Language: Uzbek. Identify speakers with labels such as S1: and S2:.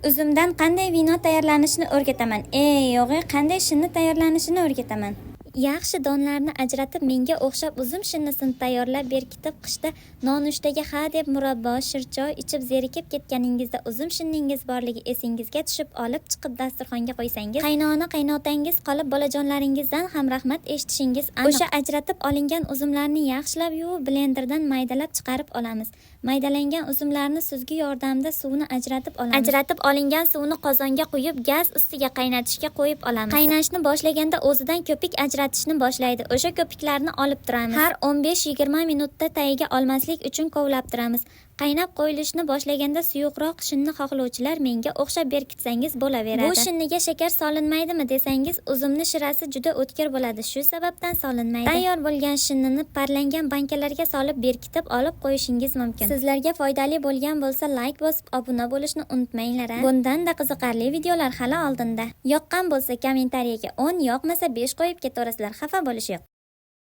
S1: Uzumdan qanday vino tayyorlanishini o'rgataman. Yo'g'e, qanday shinni tayyorlanishini o'rgataman. Yaxshi donlarni ajratib, menga o'xshab uzum shinnisini tayyorlab berkitib, qishda nonushtaga ha deb murabbo, shirchoy ichib zerikib ketganingizda uzum shinningiz borligi esingizga tushib, olib chiqib dasturxonga qo'ysangiz, qaynona, qaynotangiz qolib, bolajonlaringizdan ham rahmat eshitishingiz aniq. O'sha ajratib olingan uzumlarni yaxshilab yuvib, blenderdan maydalab chiqarib olamiz. Maydalangan uzumlarni suzgi yordamida suvini ajratib olamiz. Ajratib olingan suvni qozonga quyib, gaz ustiga qaynatishga qo'yib olamiz. Qaynashni boshlaganda o'zidan ko'pik ajratishni boshlaydi. O'sha ko'piklarni olib turamiz. Har 15-20 minutda tagiga olmaslik uchun kovlab turamiz. Qaynab qo'yilishni boshlaganda suyuqroq shinni xohlovchilar menga o'xshab berkitsangiz bo'laveradi. Bu shinniga shakar solinmaydimi desangiz, uzumni shirasi juda o'tkir bo'ladi. Shu sababdan solinmaydi. Tayyor bo'lgan shinnini parlangan bankalarga solib berkitib olib qo'yishingiz mumkin. Sizlarga foydali bo'lgan bo'lsa, layk bosib obuna bo'lishni unutmanglar. Bundan-da qiziqarli videolar hali oldinda. Yoqqan bo'lsa kommentariyaga 10, yoqmasa 5 qo'yib ketaverasizlar. Xafa bo'lish yo'q.